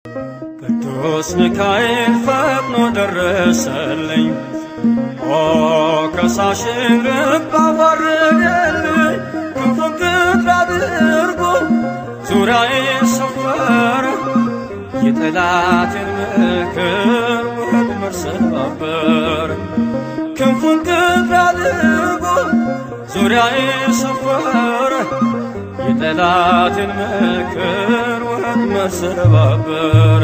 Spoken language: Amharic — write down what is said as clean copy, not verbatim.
ቅዱስ ሚካኤል ፈጥኖ ደረሰልኝ፣ ኦ ከሳሽን ልብ አዋረደልኝ። ክንፉን ቅጥር አድርጎ ዙሪያዬን ሰፈረ፣ የጠላቴን ምክር ወጥመድ ሰባበረ። ክንፉን ቅጥር አድርጎ ዙሪያዬን ሰፈረ፣ የጠላቴን ምክር ወጥመድ ሰባበረ።